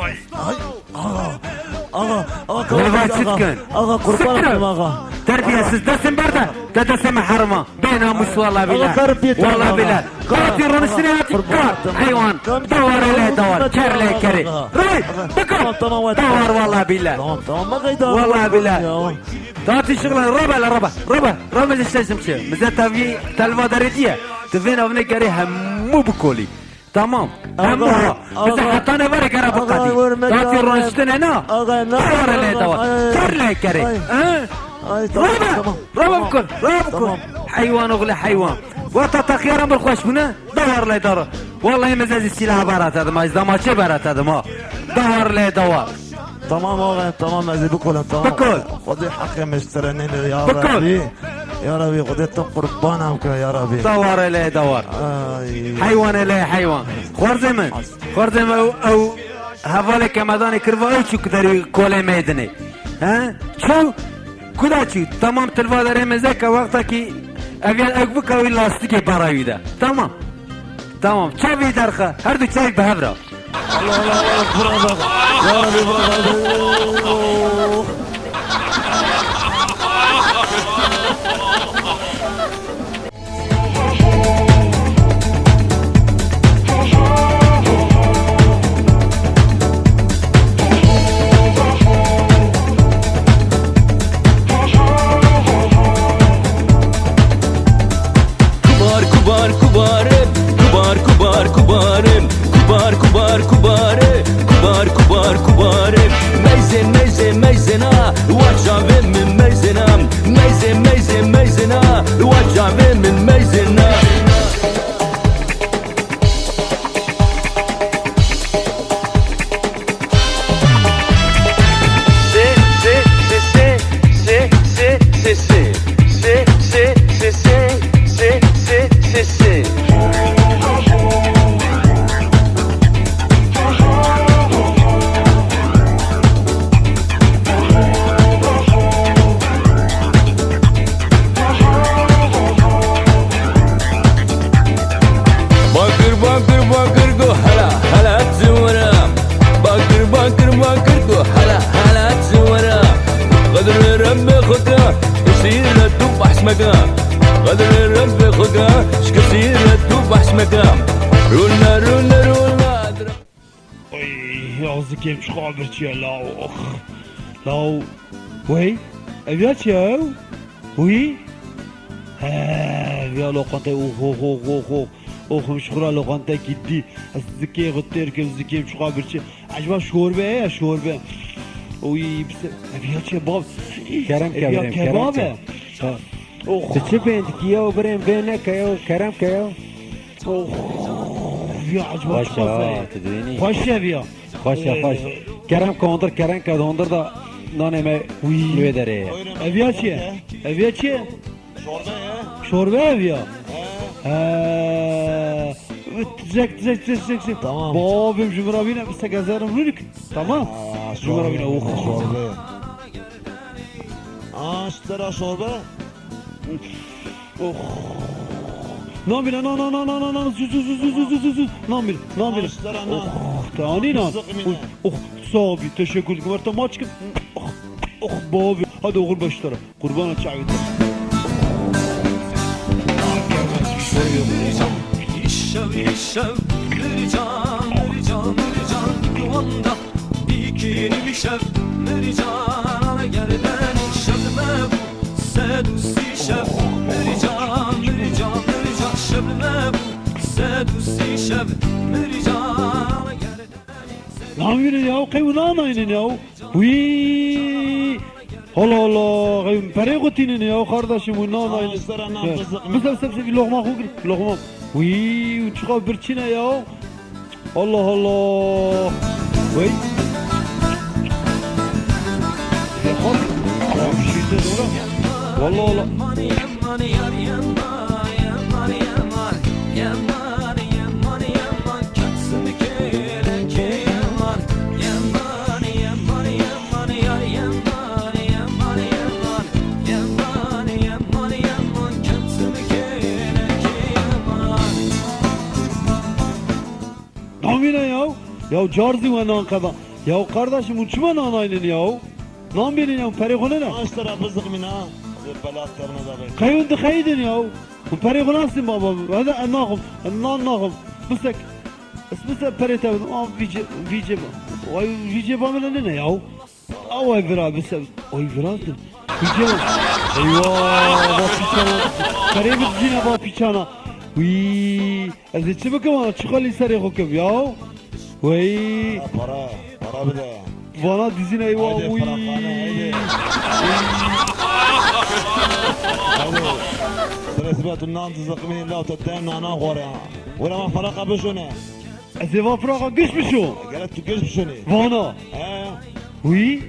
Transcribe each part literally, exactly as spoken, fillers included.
Ay, axa, axa, axa, Weva çi dikin? Axa, qurban olayım axa. Terbiyesiz, destên berde. Te destê me herima. Bênamûs, wala bîle. Wala bîle. Qatî roniştinê hatî kar. Heywan. Dawar lê dawar. Ker lê kerê. Rê. Bikir. Dawar, wala bîle. Tamam, tamam, bak, haydi. Wala bîle. Tatî şixlan, rabe la, rabe. Rabe. Rabe ji şeşim çi. Mize tevî telva derê diye. Tu vê navine gerê hemû bikolî. Tamam. Hemû ha. Bize heta ne vere gera biqedî. Tatî roniştine na. Dawar lê dawar. Ker lê kerê. He? Ay, tamam, tamam. Rabe bikir. Rabe bikir. Heywan oxlê heywan. Wata taxyaran bir xweş bûne. Dawar lê dawar. Wallahî mize zî sîlah bera te dima. Ez damaçê bera te dima. Dawar lê dawar. Tamam axa, tamam, ez ê bikolim, tamam. Bikol. Xwedê heqê me ji te re nêne, ya Rebî. Ya Rebî, Xwedê te qurban em ke, ya Rebî. Dawar lê dawar. Ay. Heywan lê heywan. Xwarzê min. Xwarzê min ew, ew hevalê ke me danê kiriva ew çû ku derî kolê meydinê. He? Çû? Ku da çû? Tamam, tilva derê meze ke wexta ki ev yan ew bika wî lastikê bara wî de. Tamam. Tamam. Çavî derxe. Her du çavî bi hev re. Allah Allah Allah, bırak bak. Ya Rabbi, bırak, bırak. Kubar, kubar, kubarim. Kubar, kubar, kubarim. Kubar, kubar, kubare. Kubar, kubar, kubarim. Meyze, meyze, meyzena. Wa çavê min meyzena. Meyze, meyze, meyzena. Wa çavê min meyzena. Bakır, bakır, bakır, go hela, hela, zıvıra. Bakır, bakır, bakır, go hela, hela, zıvıra. Qedirê Rebbê xwe ke, kesî re tu behs meke. Qedirê Rebbê xwe ke, ji kesî re tu behs meke. Rûne, rûne, rûne. Oy, ya zikêm çiqa birçî ye, law, ox. Law, wey, ev ya çi ye ew? Wî? He, ev ya loqanteyê, ox, ox, ox, ox, ox. Ox, min ji xwe re loqanteyekî dî. Ez zikê xwe têr kim, zikêm çiqa birçî ye. Ecba şorbe heye, şorbe? Oy, bise-, ev ya çi ye, bav? Kerem ke birêm, kerem ke. Ev ya kebab e? Ha. Ox. Tu çi bên dikî ya, birêm vê neke ya, kerem ke ya. Ox, ya ecba çiqa zehê. Xweş e, tu dibînî. Xweş e viya. Xweş e, xweş. Ee. Kerem ke hondir, kerem ke hondir da nanê me li wê derê ye. Ev ya çi ye? Ev ya çi ye? Şorbe ye. Şorbe ev ya. He. He. Tizek, tizek, tizek, tizek. Tamam. Bavim ji min re bîne, bi segezerim rûnik. Tamam. Aa, ji min re bîne. Şorbe. Ox. Aa, ji te re şorbe. Oh. Namîne, na, na, na, na, na, na, zu, zu, zu. Namîne, namîne. Maşallah, na. Oh, te anî na. Rızık mine. Oh, oh, sağ ol, teşekkür ederim. Artık maç kim? Oh, oh, babi. Hadi oğul başlara. Kurbana çavî. Îşev, îşev, mircan, mircan, mircan, wanda. Dîkî nîvî şev, mircan, ala gerden şev me bû. Sed û sî şev, mircan, mircan, mircan, şev me bû. Sed û sî şev, mircan, ala gerden. Namîne ya, qey wina naynin ya. Wî. Hala hala, qey perê xwe tînin ya, kardeşim, wina naynin. Aa, sera na, ya. Rızık mı? Bize, bize, bize, bir lokma xwe gir, lokma. Wî, çiqa birçî ne ya. Allah Allah. Vay. Yapar. Ya bir şey de doğru. Vallahi Allah. Namîne yaw. Yaw car zî we nan qeda. Yaw kardeşim, hûn çima nanaynin yaw? Nan bînin yaw, perê xwe nene. Aştera biziqmîna, zê belat kerine da bey. Qey hûn dixeyidin yaw. Hûn perê xwe nasîn baba. Hede ez naxim. Ez nan naxim. Bisek. Ez bisek perê te bidim. Aa, vîce, vîce ba. Vay, vîce ba min nene yaw. Away vira bise. Oy vira. Vîce ba. Eyvah, ba pîçana. Perê min dizîne ba pîçana. Wî. Ez ê çi bikim ana? Çi xwelî serê xwe kim yaw? Wey. Para, para, para bide. Vana dizîn eywa. Haydi, wî. Para, para, haydi. Haydi. Stres be, tu nan diziqimî, law te ten nana xware. Wira ma feraqa bişone. Ez ê va feraqa giş bişo. Gerek tu giş bişonî. Vana. He. Wî.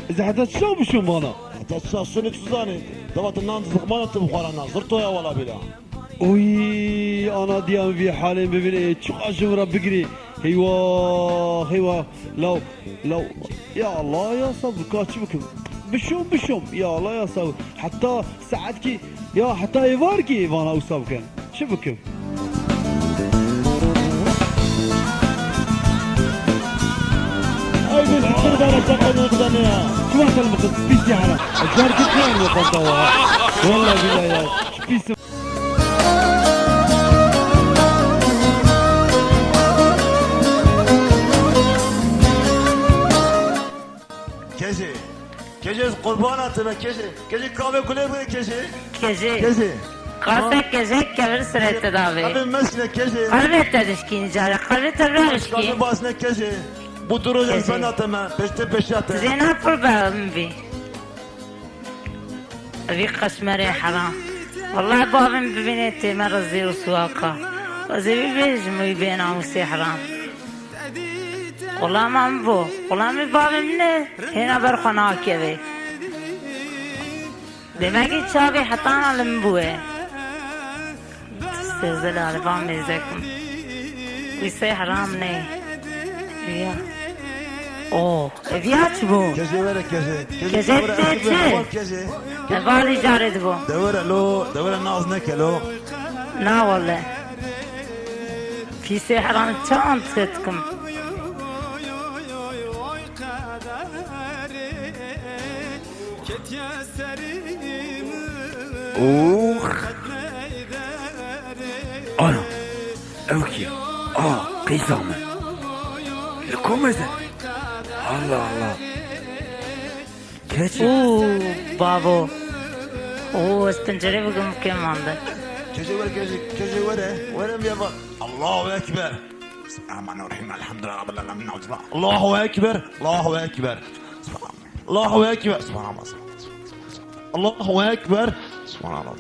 Ez ê heta çiçax bişon vana? Heta çiçax şonî tu zanî. Deva tu nan diziqmana tu bixwarana. Zir toya wala bîra. Oy, ana diyan vî halên bibîne, çiqa ji min re bigirî. Heywa, heywa. Law, law. Ya Allah, ya sabir, ka çi bikim? Bişom, bişom. Ya Allah, ya sabir. Heta saetkî, ya heta êvarkî vana wisa bikin. Çi bikim? Ay, biz bir tane şaka ne? Çima sen bu kız pis ya hala? Car gitmeyin bu kontağa. Vallahi billahi ya. Pis. Kejê. Kejê, ez qurbana te be, kejê. Kejê, kavê kulê bûye, kejê. Kejê. Kejê. Qase kejê, kevir sirê te davê. Qavê mesne, kejê. Qelbê te dişkîn cara, qelbê te bira dişkîn. Qavê basne, kejê. Bu du roj ez benda te me, peşte peşiya te. Zêna pir be min bî. Vî qeşmerê heram. Wallahî bavê min bibînê tême rezîl û suwaka. Ez ê bibêjim wî bênamûsê heram. Xulamê min bû. Xulamê bavê min e, hêna ber xwe nakeve. Demekî çavê hetana li min bûye. Sêzil alivan mêzekim. Wî sê heram nê. Viya. O, e, viya çi bû? Kejê were kejê. Kejê were, tê çi? Kejê. E, valî carê dibû. De were lo, de were naz neke lo. Na wele. Pîsê heram çawan tê dikim. Ûx. Ana, ew kî? A, qîza min. Li ku meze? Allah Allah. Keçi. Û, bavo. Û, ez pencerê bikim kêm mande. Keçi were, keçi, keçi were. Were, bir yapar. Allahu Ekber. Bismillahirrahmanirrahim. Elhamdülillahi Rabbil alemin. Allahu Ekber. Allahu Ekber. Allahu Ekber. Subhanallah. Allahu Ekber. Subhanallah.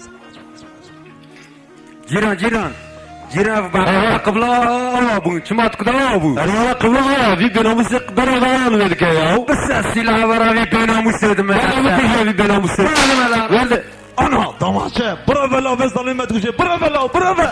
Cîran, cîran. Cîran, ev bernameya qibla awa bûn. Çima tu qibla awa bû? Bernameya qibla awa, vî bênamûsê bera dayan vê dike ya. Bise sîlaha bera vî bênamûsê dime. Bera bikuje vî bênamûsê. Werde. Ana, damaçe. Bira vela ve zalim me dikuje. Bira vela, bira ve.